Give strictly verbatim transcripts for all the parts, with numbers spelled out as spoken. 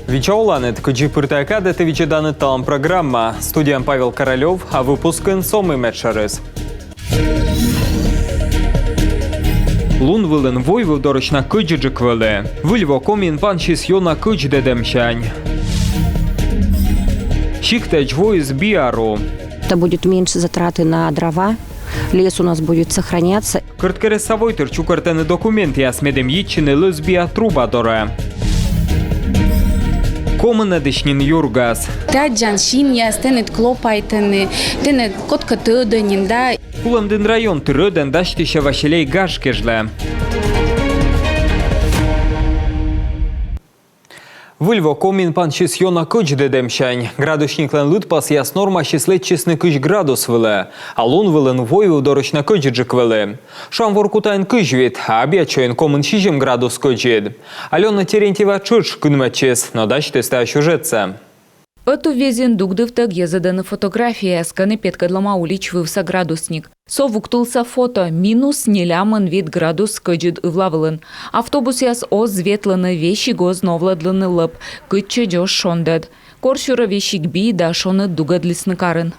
Видза оланныд, кыдзи пыр тайӧ кадӧ, ті видзӧданныд «Талун» программа. Студияын Павел Королёв, а выпускын со мый медшӧрыс. Лун вылын войвыв дорысь на кӧдзыдджык вӧлі. Выль во Комиын пансис ёна кӧдз дӧдӧмсянь. Сиктӧдз воис биару. Это будет меньше затраты на дрова, лес у нас будет сохраняться. Кӧрткерӧсса войтыр чукӧртӧны документъяс, медым йитчыны лӧз биа труба дорӧ. Комынӧдысь нин юргас. Тадзан синъяс, тэныд клопайтӧны, тэныд кодкӧ тӧдӧ нин, да. Кулӧмдін район тыр ӧдӧн дасьтысьӧ «Василей» гаж кежлӧ. Выль во Комиын пансис ёна кӧдз дӧдӧмсянь. Градусниклӧн лыдпасъяс нормасьыс лэччисны кызь градус вылӧ, а лун вылын войвыв дорысь на кӧдзыдджык вӧлі. Шуам, Воркутаын кызь вит, а Абъячойын комын сизим градус кӧдзыд. Алёна Терентьева тшӧтш кынмӧдчис, но дасьтіс тайӧ сюжетсӧ. Ӧтуввезйын дугдывтӧг йӧзӧдӧны фотографияяс, кӧні петкӧдлӧма улич вывса градусник. Со вуктылса фото: минус нелямын вит градус кӧдзыд ывла вылын. Автобусъяс оз ветлыны, весиг оз новлӧдлыны лӧп, кытчӧдз оз шондӧд. Корсюрӧ весиг би да шоныд дугӧдлісны карын.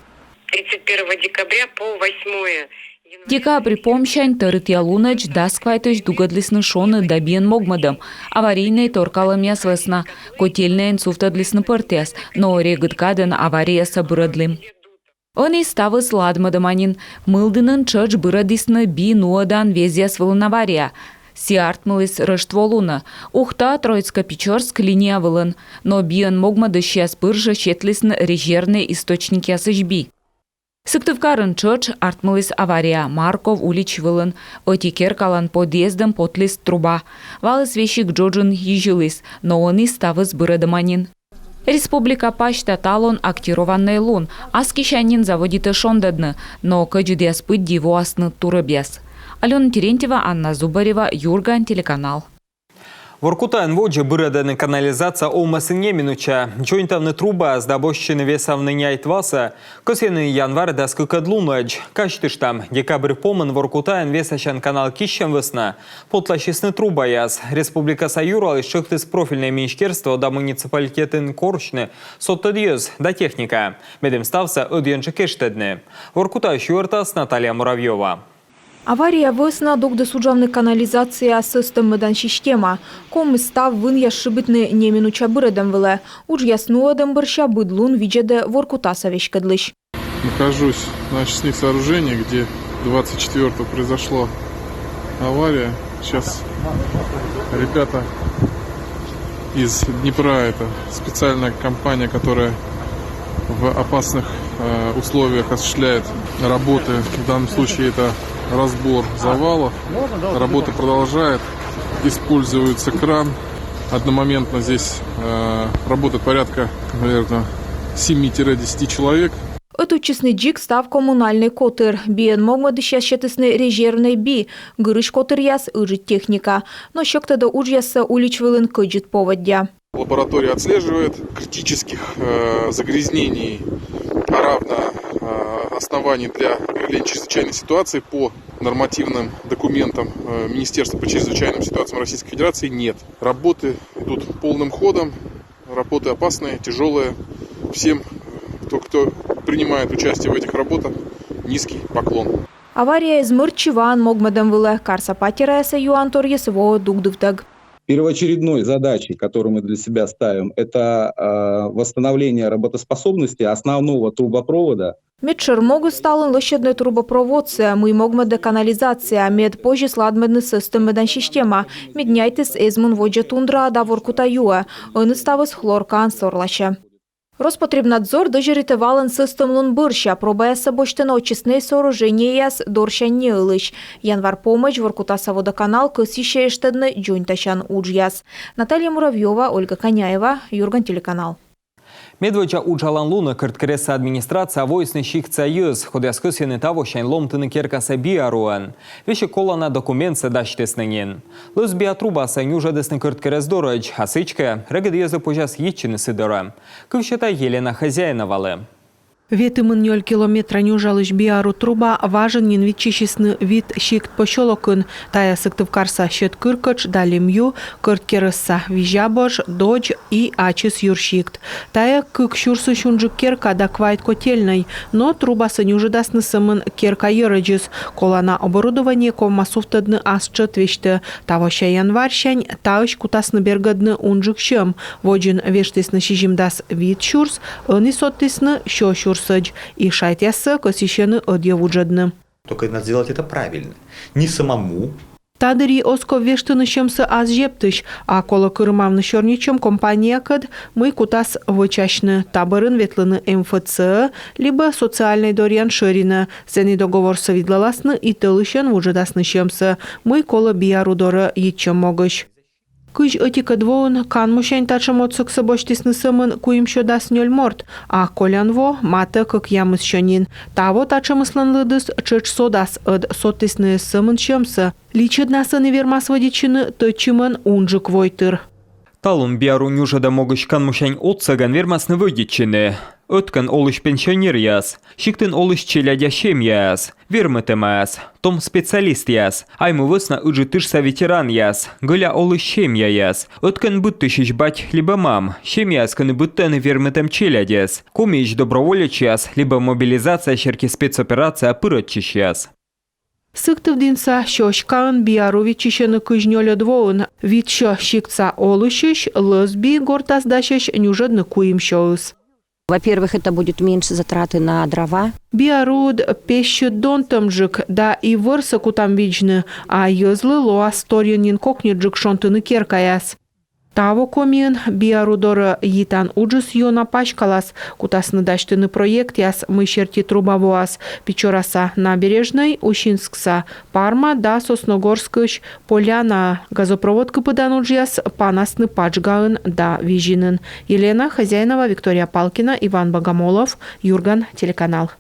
Тридцать первого декабря по восьмое января. Декабрь помсянь тӧрытъя лунӧдз дас квайтӧдз дугӧдлісны шоныд да биӧн могмӧдӧм аварийнӧй торкалӧмъяс вӧсна, котельнӧйын сувтӧдлісны пӧртъяс, но регыд кадӧн авариясӧ бырӧдлім. Ӧні ставыс ладмӧдӧма нин. Мылдінын тшӧтш бырӧдісны би нуӧдан везъяс вылын авария. Сійӧ артмыліс Рӧштво лунӧ Ухта — Троицко-Печорск линия вылын, но биӧн могмӧдысьяс пыр жӧ сетлісны резервнӧй источникъясысь би. Сыктывкарын тшӧтш артмыліс авария Марков улич вылын. Ӧти керкалӧн подъездын потліс труба. Валыс весиг джоджын йизьыліс, но ӧні ставыс бырӧдӧма нин. Республика пасьта талун актированнӧй лун. Аскисянь нин заводитӧ шондӧдны, но кӧдзыдъяс пыдди воасны турӧбъяс. Алёна Терентьева, Анна Зубарева, «Юрган» телеканал. Воркутаын водзӧ бырӧдӧны канализация овмӧсын неминуча. Дзоньтавны трубаяс да босьтчыны весавны няйт васӧ кӧсйӧны январ дас кыкӧд лунӧдз. Казьтыштам, декабрь помын Воркутаын весасян канал киссьӧм вӧсна потласисны трубаяс. Республикаса юралысь тшӧктіс профильнӧй министерство да муниципалитетын корсьны содтӧд йӧз да техника, медым ставсӧ ӧдйӧджык эштӧдны. Воркутаысь юӧртас Наталья Муравьёва. Авария вӧсна дугдіс уджавны канализацияяс ӧзтӧммӧдан система. Коми став вынъяс шыбитны неминуча бырӧдӧм вылӧ. Уджъяс нуӧдӧм бӧрся быд лун видзӧдӧ Воркутаса веськӧдлысь. Нахожусь на очистных сооружениях, где двадцать четвёртого произошла авария. Сейчас ребята из Днепра, это специальная компания, которая в опасных э, условиях осуществляет работы. В данном случае это разбор завалов. Работа продолжает. Используется кран. Одномоментно здесь э, работает порядка, наверное, семи-десяти человек. Ӧтувтчисны дзик став коммунальнӧй котыр. Биӧн могмӧдысьяс сетісны резервнӧй би, гырысь котыръяс, ыджыд техника. Но сьӧктӧдӧ уджъяссӧ улич вылын кӧдзыд поводдя. Лаборатория отслеживает. Критических э, загрязнений, а равно э, оснований для выявления чрезвычайной ситуации по нормативным документам э, Министерства по чрезвычайным ситуациям Российской Федерации нет. Работы идут полным ходом. Работы опасные, тяжелые. Всем, кто, кто принимает участие в этих работах, низкий поклон. Аварияыс мӧрччи ваӧн могмӧдӧм вылӧ. Карса патераясӧ юанторйыс воӧ дугдывтӧг. Первоочередной задачей, которую мы для себя ставим, это э, восстановление работоспособности основного трубопровода. Медшӧр могыс талун лӧсьӧдны трубопроводсӧ, мый могмӧдӧ канализация, мед позис ладмӧдны ӧзтӧммӧдан система, мед няйтыс эз мун водзӧ тундраӧ да Воркута юӧ, ӧні ставыс хлоркаӧн сорласьӧ. Роспотребнадзор дӧзьӧритӧ валӧн ӧзтӧмлун бӧрся. Пробаяссӧ босьтӧны очистнӧй сооружениеяс дорсянь неылысь. Январ помӧдз Воркутаса водоканал кӧсйысьӧ эштӧдны дзоньтасян уджъяс. Наталья Муравьёва, Ольга Коняева, «Юрган» телеканал. Медводдза уджалан лунӧ Кӧрткерӧсса администрацияӧ воисны сиктса йӧз, кодъяс кӧсйӧны тавосянь ломтыны керкасӧ биаруӧн. Весиг колана документсӧ дасьтісны нин. Лӧз биа трубасӧ нюжӧдісны Кӧрткерӧс дорӧдз, а сідзкӧ, регыд йӧзлы позяс йитчыны сы дорӧ. Кыв сета Елена Хозяиновалы. Ветымын нёль километра нюжалысь биару труба важӧн нин виччысисны вит сикт посёлокын. Тайӧ Сыктывкарса Сьӧд Кыркӧтш да Лемъю, Кӧрткерӧсса Визябож, Додз и ачыс Юрсикт. Тайӧ кык сюрсысь унджык керка да квайт котельнӧй. Но трубасӧ нюжӧдасны сӧмын керка йӧрӧдзыс. Колана оборудование ковмас сувтӧдны ас тшӧт весьтӧ. Тавося январсянь таысь кутасны бергӧдны унджык сьӧм. Водзын вештісны сизимдас вит сюрс, ӧні содтісны сё сюрсӧдз. И шайтъяссӧ кӧсйысьӧны ӧдйӧ вуджӧдны. Только надо сделать это правильно. Не самому. Та дырйи оз ков вештыны сьӧмсӧ ас зептысь, а колӧ кырымавны сёрнитчӧм компаниякӧд, мый кутас вӧчасьны. Та бӧрын ветлыны МФЦ-ӧ либӧ социальнӧй дорйан шӧринӧ. Сэні договорсӧ видлаласны и тӧлысьӧн вуджӧдасны сьӧмсӧ, мый колӧ биару дорӧ йитчӧм могысь. Кызь ӧтикӧд воын канмусянь татшӧм отсӧгсӧ босьтісны сӧмын куимсё дас нёль морт, а колян во матӧ кӧкъямыс сё нин. Таво татшӧмыслӧн лыдыс тшӧтш содас, ӧд содтісны эз сӧмын сьӧмсӧ. Личӧднас ӧні вермас вӧдитчыны тӧдчымӧн унджык войтыр. Талун биару нюжӧдӧм могысь канмусянь отсӧгӧн вермасны вӧдитчыны ӧткӧн олысь пенсионеръяс, сиктын олысь челядя семьяяс, вермытӧмаяс, том специалистъяс, Айму вӧсна Ыджыд тышса ветеранъяс, гӧля олысь семьяяс, ӧткӧн быдтысьысь бать либӧ мам, семьяяс, кӧні быдтӧны вермытӧм челядьӧс, Комиысь доброволечьяс либӧ мобилизация серти спецоперацияӧ пырӧдчысьяс. Сыктывдінса Сёськаын биару виччысьӧны кызь нёльӧд воын. Вит сё сиктса олысьысь Лӧз би гортас дасьӧсь нюжӧдны куим сёыс. Во-первых, это будет меньше затраты на дрова. Биаруыд пессьыд донтӧмджык, да и вӧрсӧ кутам видзны, а йӧзлы лоас торйӧн нин кокньыдджык шонтыны керкаяс. Таво Комиын биару дорӧ йитан уджыс ёна паськалас. Кутасны дасьтыны проектъяс, мый серти труба воас Печораса Набережнӧй, Усинскса Парма да Сосногорскысь Поляна. Газопровод кыпӧдан уджъяс панасны Пажгаын да Визинын. Елена Хозяинова, Виктория Палкина, Иван Богомолов, «Юрган» телеканал.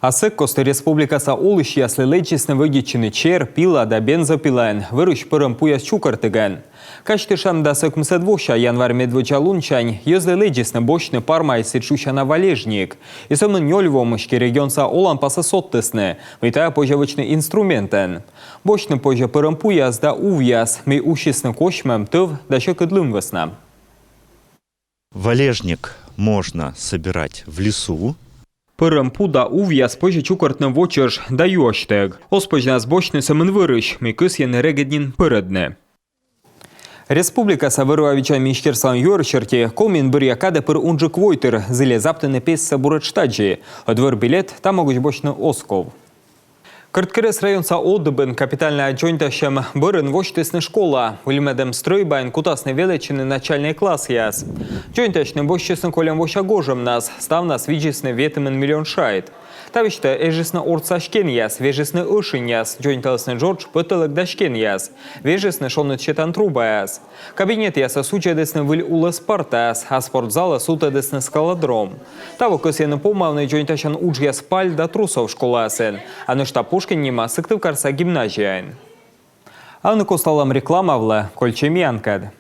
А сэк кості республикаса олысьяслы лэдзисны вӧдитчыны чер, пила да бензопилаӧн вӧрысь пӧрӧм пуяс чукӧртігӧн. Казьтышам, дас ӧкмысӧд вося январь медводдза лунсянь йӧзлы лэдзисны босьтны Пармаысь сідз шусяна валежник. И сӧмын нёль во мысти регионса оланпасӧ содтісны, мый тайӧ позьӧ вӧчны инструментӧн. Босьтны позьӧ пӧрӧм пуяс да увъяс, мый усисны косьмӧм, тӧв да сьӧкыд лым вӧсна. Валежник можно собирать в лесу. Пӧрӧм пу да увъяс позьӧ чукӧртны во чӧж да юасьтӧг. Оз позь на босьтны сӧмын вӧрысь, мый кӧсйӧны регыд нин пӧрӧдны. Республикаса вӧр-ва видзан министерстволӧн юӧр серти, Комиын бӧръя кадӧ пыр унджык войтыр зільӧ заптыны пессӧ буретш тадзи. Ӧд вӧр билет та могысь босьтны оз ков. Кӧрткерӧс районса Одыбын капитальнӧя дзоньтасьӧм бӧрын восьтісны школа. Выльмӧдӧм стрӧйбаын кутасны велӧдчыны начальнӧй классъяс. Дзоньтасьны босьтчисны кольӧм вося гожӧмнас, ставнас видзисны ветымын миллион шайт. Та весьтӧ эжисны ортса стенъяс, вежисны ӧшиньяс, дзоньталісны джодж пӧтӧлӧк да стенъяс, вежисны шоныд сетан трубаяс. Кабинетъясас судзӧдісны выль улӧс партаяс, а спортзалӧ сувтӧдісны скалодром. Таво кӧсйӧны помавны дзоньтасян уджъяс Паль да Трусов школаясын, а нӧшта Пушкин нима Сыктывкарса гимназияын. А ӧні кост вӧчлам реклама вылӧ, кольччӧй миянкӧд.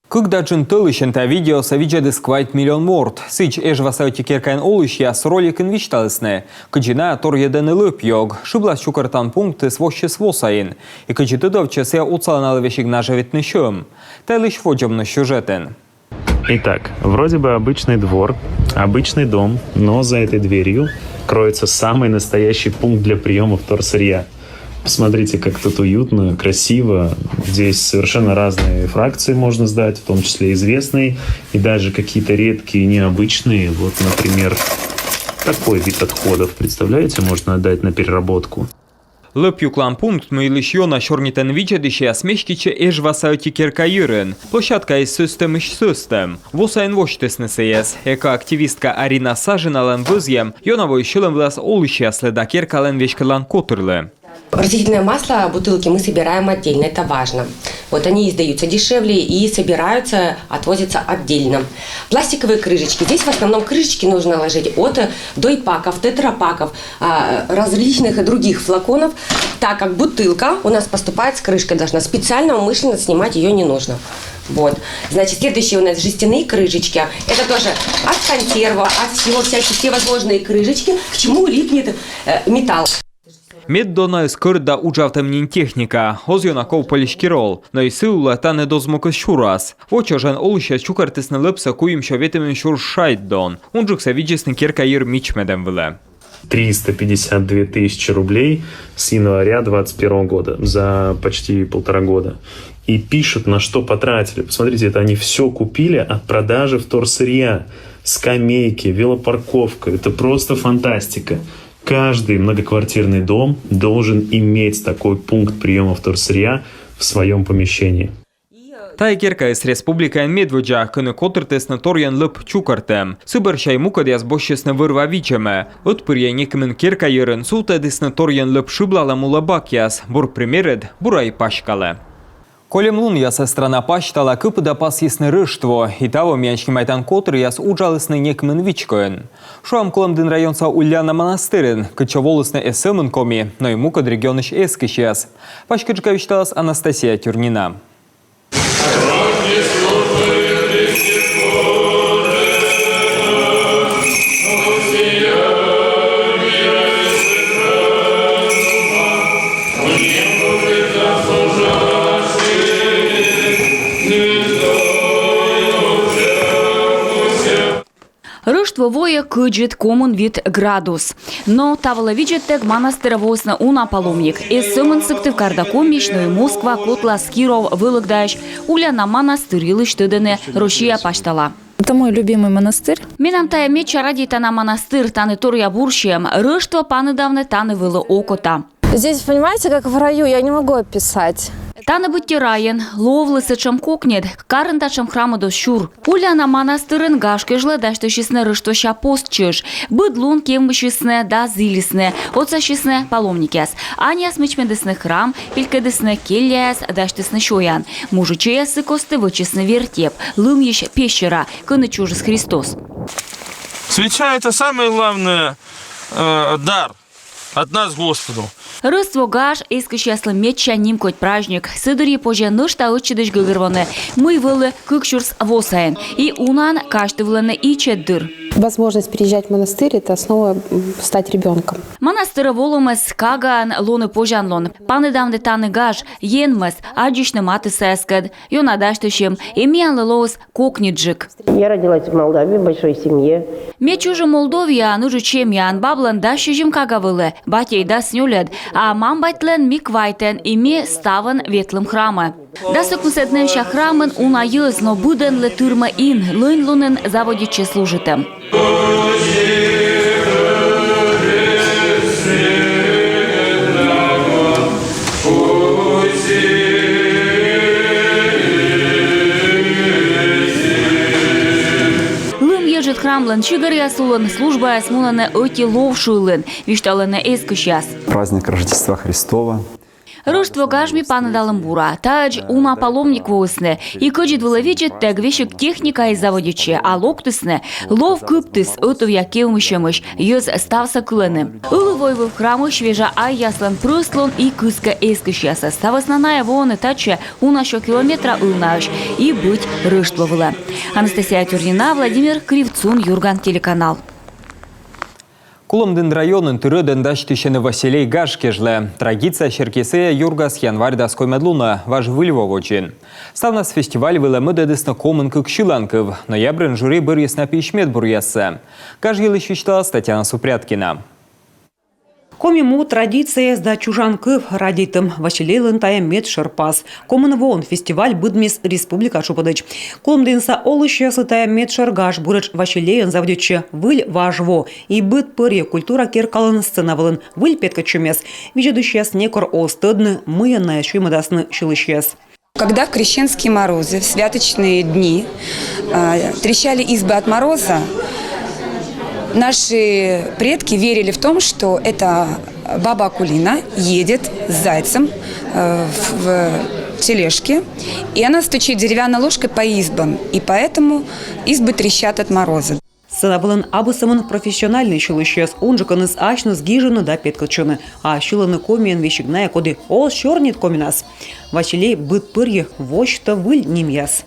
Кык да джын тӧлысьӧн та видеосӧ видзӧдіс квайт миллион морт. Сідз, Эжваса ӧти керкаын олысьяс роликын висьталісны, кыдзи найӧ торйӧдӧны лӧп-ёг. Шыблас чукӧртан пунктыс воссис во сайын. И кыдзи тыдовтчӧ, сійӧ отсалӧ налы весиг нажӧвитны сьӧм. Та йылысь водзӧ миян сюжетын. Итак, вроде бы обычный двор, обычный дом, но за этой дверью кроется самый настоящий пункт для приёма вторсырья. Посмотрите, как тут уютно, красиво. Здесь совершенно разные фракции можно сдать, в том числе известные, и даже какие-то редкие, необычные. Вот, например, такой вид отходов, представляете, можно отдать на переработку. Лӧп-юклан пункт, мый йылысь ёна сёрнитӧны видзӧдысьяс, меститчӧ Эжваса ӧти керка йӧрын. Площадкаыс сӧстӧмысь сӧстӧм. Во сайын восьтісны сійӧс. Экоактивистка Арина Сажиналӧн вӧзйӧм ёна воис сьӧлӧм вылас олысьяслы да керкалӧн веськӧдлан котырлы. Растительное масло, бутылки мы собираем отдельно, это важно. Вот они издаются дешевле и собираются, отвозятся отдельно. Пластиковые крышечки. Здесь в основном крышечки нужно ложить от дойпаков, тетрапаков, а, различных других флаконов, так как бутылка у нас поступает с крышкой должна. Специально умышленно снимать её не нужно. Вот. Значит, следующие у нас жестяные крышечки. Это тоже от консерва, от всего, всякие, все возможные крышечки, к чему липнет э, металл. Меддонаыс кӧрт да уджавтӧм нин техника. Оз ёна ков пӧльысь кирӧл. Но и сы улӧ тані дозмукыс сюрас. Во чӧжӧн олысьяс чукӧртісны лӧпсӧ куимсё ветымын сюрс шайт дон. Унджыксӧ видзисны керка йӧр мичмӧдӧм вылӧ. Триста пятьдесят две тысячи рублей с января двадцать первого года, за почти полтора года. И пишут, на что потратили. Посмотрите, это они все купили от продажи вторсырья. Скамейки, велопарковка. Это просто фантастика. Каждый многоквартирный дом должен иметь такой пункт приема вторсырья в своем помещении. Тайӧ керкаыс республикаын медводдза, кӧні котыртісны торйӧн лӧп чукӧртӧм. Сы бӧрся и мукӧдъяс босьтчисны вӧр-ва видзӧмӧ. Ӧтпырйӧ некымын керка йӧрын сувтӧдісны торйӧн лӧп шыблалӧм улӧ бакъяс. Бур примерыд бура и паськалӧ. Кольӧм лунъясӧ страна пасьтала кыпыда пасйисны Рӧштво. И таво миян снимайтан котыръяс уджалісны некымын вичкоын. Шуам, Кулӧмдін районса Ульяна манастырын, кытчӧ волісны эз сӧмын коми, но и мукӧд регионысь эскысьяс. Паськыдджыка висьталас Анастасия Тюрнина. Рӧштво воӧ кӧдзыд, комын вит градус. Но та вылӧ видзӧдтӧг манастырӧ воисны уна паломник. Эз сӧмын Сыктывкар да Комиысь, но и Москва, Котлас, Киров, Вӧлӧгдаысь. Ульяна манастыр йылысь тӧдӧны Россия пасьтала. Это мой любимый монастырь. Менам тайӧ медся радейтана манастыр, тані торъя бурсиӧм. Рӧштво паныдавны тані вӧлі окота. Здесь, понимаете, как в раю, я не могу описать. Тані быттьӧ райын. Ловлы сэтшӧм кокньыд, карын татшӧм храмыд оз сюр. Ульяна манастырын гаж кежлӧ дасьтысисны Рӧштвося пост чӧж. Быд лун кевмысисны да зілисны, отсасисны паломникъяс. Аньяс мичмӧдісны храм, пелькӧдісны кельяяс, дасьтісны сёян. Мужичӧйяс сы кості вӧчисны вертеп, лымйысь пещера, кӧні чужис Христос. Свеча — это самое главное э, дар от нас Господу. Рӧствогаж — эскысьяслы медся нимкодь праздник. Сы дырйи позьӧ нӧшта ӧтчыдысь гӧгӧрвоны, мый вӧлі кык сюрс во сайын. И унаӧн казьтывлӧны ичӧт дыр. Возможность переезжать в монастырь — это снова м, стать ребенком. Манастырӧ волӧмыс — кагаӧн лоны позянлун. Паныдавны тані гаж, Енмыс, аддзысьны матыссаяскӧд, ёна дасьтысим, и миянлы лоис кокньыдджык. Я родилась в Молдавии, в большой семье. Ме чужи Молдовияын, ыджыд семьяын. Баблӧн дас сизим кага вӧлі, батьӧй дас нёльӧд, а мам-батьлӧн ми квайтӧн, и ми ставӧн ветлім храмӧ. Дас ӧкмысӧд нэмся храмын уна йӧз, но быдӧнлы тырмӧ ин, лӧньлунын заводитчӧ служитӧм. Лым еджыд храмлӧн чигӧръяс улын службаяс мунӧны ӧти лов шылын, висьталӧны эскысьяс. Праздник Рождества Христова. Рӧштво гаж ми паныдалім бура. Таӧдз уна паломник воисны. И кӧдзыд вылӧ видзӧдтӧг, весиг техникаыс заводитчӧ, а локтісны. Лов кыптіс, ӧтувъя кевмысьӧмысь, йӧз ставсӧ кылӧны. Ылі войвыв храмысь вежа айяслӧн прӧст лун и кыскӧ эскысьясӧс. Та вӧсна найӧ воӧны татчӧ уна сё километра ылнаӧсь и быть Рӧштво вылӧ. Анастасия Тюрнина, Владимир Кривцун, Юрган телеканал. Кулӧмдін районын тыр ӧдӧн дасьтысьӧны «Василей» гаж кежлӧ. Традиция серти, сійӧ юргас январь дас коймӧд лунӧ, важ Выль во водзын. Ставнас фестиваль вылӧ мӧдӧдісны комын кык сьыланкыв. Ноябрын жюри бӧрйис на пиысь медбуръяссӧ. Гаж йылысь висьталас Татьяна Супряткина. Коми му, традицияяс да чужан кыв радейтӧм. «Василейлӧн» тайӧ медшӧр пас. Комын воын фестиваль быдмис республика тшупӧдӧдз. Кулӧмдінса олысьяслы тайӧ медшӧр гаж. Буретш «Василейын» заводитчӧ выль важ во. И быд пӧрйӧ культура керкалӧн сцена вылын выль петкӧдчӧмъяс. Видзӧдысьяс некор оз тӧдны, мыйӧн найӧс сюймӧдасны сьылысьяс. Когда в крещенские морозы, в святочные дни э, трещали избы от мороза, наши предки верили в том, что это баба Акулина едет с зайцем э, в, в тележке, и она стучит деревянной ложкой по избам, и поэтому избы трещат от мороза. Сцена вылын абу сӧмын профессиональнӧй сьылысьяс, унджыкӧныс асьныс гижӧны да петкӧдчӧны. А сьылӧны комиӧн весиг найӧ, коді оз сёрнит коминас. «Василей» быд пӧрйӧ восьтӧ выль нимъяс.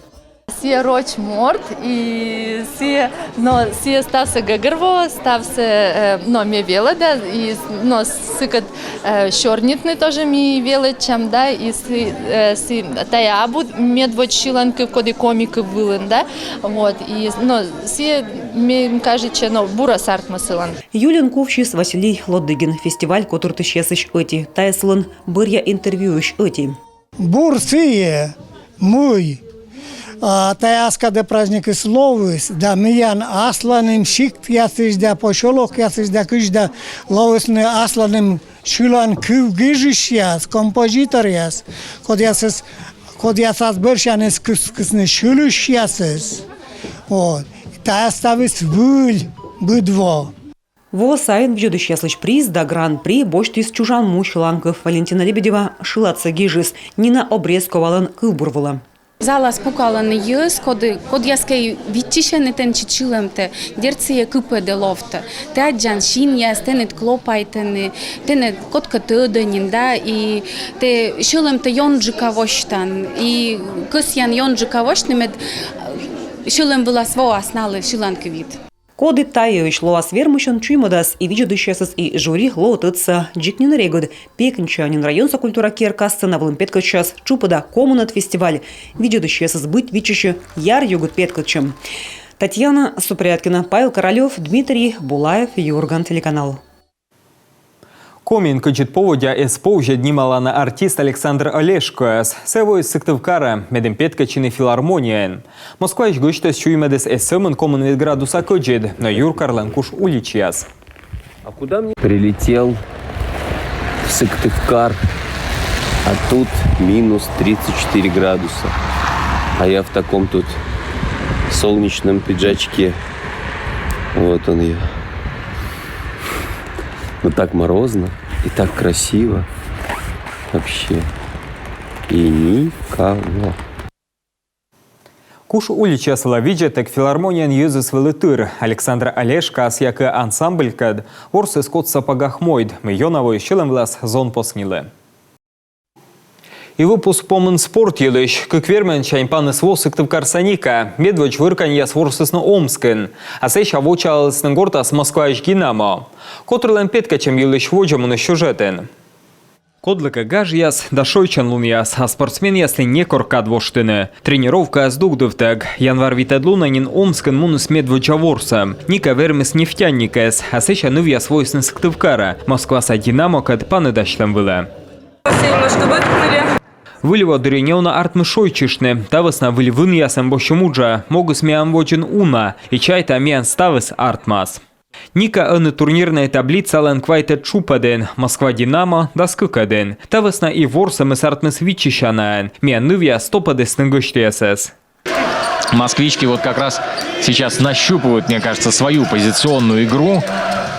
Сійӧ роч морт, и сійӧ, но сійӧ ставсӧ гӧгӧрвоӧ, ставсӧ, э, но ме велӧда, и, но сыкӧд, э, сёрнитны тоже ми велӧдчам, да, и сы-, э, сы-, тайӧ абу медводз сьыланкыв, коді коми кыв вылын, да, вот, и, но сійӧ, ме кажитчӧ, но бурас артмӧ сылӧн. Юлиӧн кувсис Василий Лодыгин, фестиваль котыртысьясысь ӧти, тайӧ сылӧн бӧръя интервьюысь ӧти. Бур сійӧ, мый. А тайӧ аскадӧ праздникыс лоис, да миян асланым сиктъясысь да посёлокъясысь да кыдз да лоисны асланым сьыланкыв гижысьяс, композиторъяс, кодъясыс, кодъясас бӧрсяньыс кыскисны сьылысьясыс. Вот. Тайӧ ставыс выль быд во. Во сайын видзӧдысьяслысь приз да гран-при босьтіс чужан му сьыланкыв. Валентина Лебедева шыладсӧ гижис Нина Обрезковалӧн кывбур вылӧ. Залас пукалӧны йӧз, коді, кодъяскӧ виччысьӧны тэнсьыд сьылӧмтӧ, дерт, сійӧ кыпӧдӧ, ловтӧ. Тэ аддзан синъяс, тэныд клопайтӧны, тэнӧ кодкӧ тӧдӧ нин, да, и тэ сьӧлӧмтӧ ёнджыка восьтан, и кӧсъян ёнджыка восьтны, мед, э, сьӧлӧм вылас воас налы сьыланкывйыд. Коді тайӧысь лоас вермысьӧн, чуймӧдас и видзӧдысьясыс, и жюри, лоӧ тӧдса дзик нин регыд. Пекничаын нин районса культура керка сцена вылын петкӧдчас «Тшупӧда комынӧд» фестиваль. Видзӧдысьясыс быть виччысьӧ яръюгыд петкӧдчӧм. Татьяна Супряткина, Павел Королёв, Дмитрий Булаев, «Юрган» телеканал. Комиын кӧдзыд поводдя эз повзьӧд нималана артист Александр Олешкоӧс. Сійӧ воис Сыктывкарӧ, медым петкӧдчыны филармонияын. Москваысь гӧсьтӧс чуймӧдіс эз сӧмын комын вит градуса кӧдзыд, но юркарлӧн куш уличьяс. А куда мне? Прилетел в Сыктывкар, а тут минус тридцать четыре градуса. А я в таком тут солнечном пиджачке. Вот он я. Ну, так морозно и так красиво. Вообще. И никого. Куш уличьяс вылӧ видзӧдтӧг филармонияын йӧзыс вӧлі тыр. Александр Олешкоӧс якӧ ансамблькӧд ворсіс «Кот в сапогах» мойд, мый ёна воис сьӧлӧм вылас зонпос нилы. И выпуск помын спорт йылысь. Кык вермӧынсянь панісны во Сыктывкарса «Ника». Медводз вӧрканьяс ворсісны Омскын, а сэсся вочаалісны гортас Москваысь «Динамо». Котырлӧн петкӧдчӧм йылысь водзӧ мунысь сюжетын. Кодлыкӧ гажъяс да шойччан лунъяс, а спортсменъяслы некор кад воштыны. Тренировкаяс дугдывтӧг. Январ витӧд лунӧ нин Омскын муніс медводдза ворсӧм. «Ника» вермис «Нефтяникӧс», а сэсся нывъяс воисны Сыктывкарӧ, Москваса «Динамокӧд» паныдасьлӧм вылӧ. Все немножко выдохнули. Выль во дырйи неуна артмис шойччыштны. Та вӧсна выль вынъясӧн босьтчӧм уджӧ могыс миян водзын уна, и чайта, миян ставыс артмас. «Ника» ӧні турнирнӧй таблицалӧн квайтӧд тшупӧдын, Москва «Динамо» дас кыкӧдын. Та вӧсна и ворсӧмыс артмис виччысянаӧн. Миян нывъяс топӧдісны гӧсьтъясӧс. Москвички вот как раз сейчас нащупывают, мне кажется, свою позиционную игру,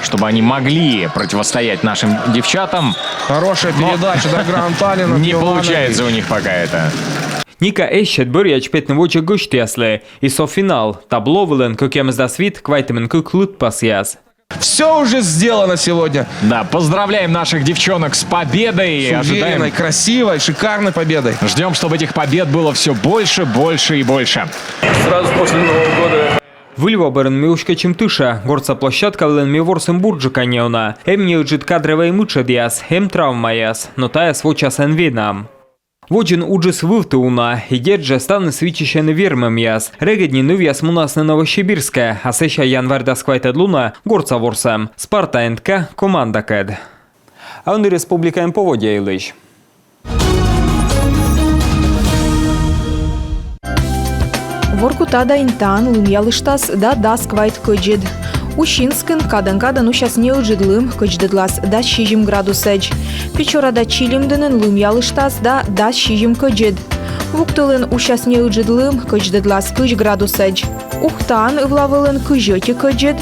чтобы они могли противостоять нашим девчатам. Хорошая передача, да, Гранталина. Не получается у них пока это. «Ника» эз сет бӧръяӧдз петны водзӧ гӧсьтъяслы. И со финал. Табло вылын кӧкъямысдас вит — квайтымын кык лыдпасъяс. Все уже сделано сегодня. Да, поздравляем наших девчонок с победой. С уверенной, красивой, шикарной победой. Ждем, чтобы этих побед было все больше, больше и больше. Сразу после Нового года. Выль во бӧрын ми уськӧдчим тыша. Гортса площадка вылын ми ворсім бурджыка неуна. Эм неыджыд кадрӧвӧй мытшӧдъяс, эм травмаяс, но тайӧс вочасӧн венам. Водзын уджыс вывті уна, и дерт жӧ, ставныс виччысьӧны вермӧмъяс. Регыд нин нывъяс мунасны Новосибирскӧ, а сэсся январ дас квайтӧд лунӧ гортса ворсӧм «Спарта НК» командакӧд. А ӧні республикаын поводдя йылысь. Воркута да Интаын лымъялыштас да дас квайт кӧдзыд. Усинскын кадӧн-кадӧн усяс неыджыд лым, кӧдздӧдлас дас сизим градусӧдз. Печора да Чилимдінын лымъялыштас да дас сизим кӧдзыд. Вуктылын усяс неыджыд лым, кӧдздӧдлас кызь градусӧдз. Ухтаын ывла вылын кызь ӧти кӧдзыд.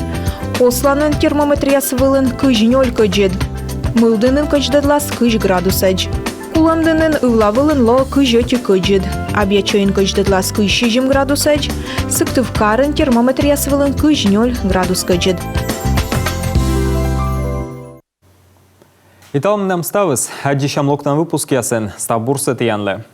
Косланын термометръяс вылын кызь нёль кӧдзыд. Мылдінын кӧдздӧдлас кызь градусӧдз. Кулӧмдінын ывла вылын лоӧ кызь ӧти кӧдзыд. Абъячойын кӧдздӧдлас кызь сизим градусӧдз. Сыктывкарын термометръяс вылын кызь нёль градус кӧдзыд. И талун менам ставыс. Аддзысям локтан выпускъясын. Став бурсӧ тіянлы.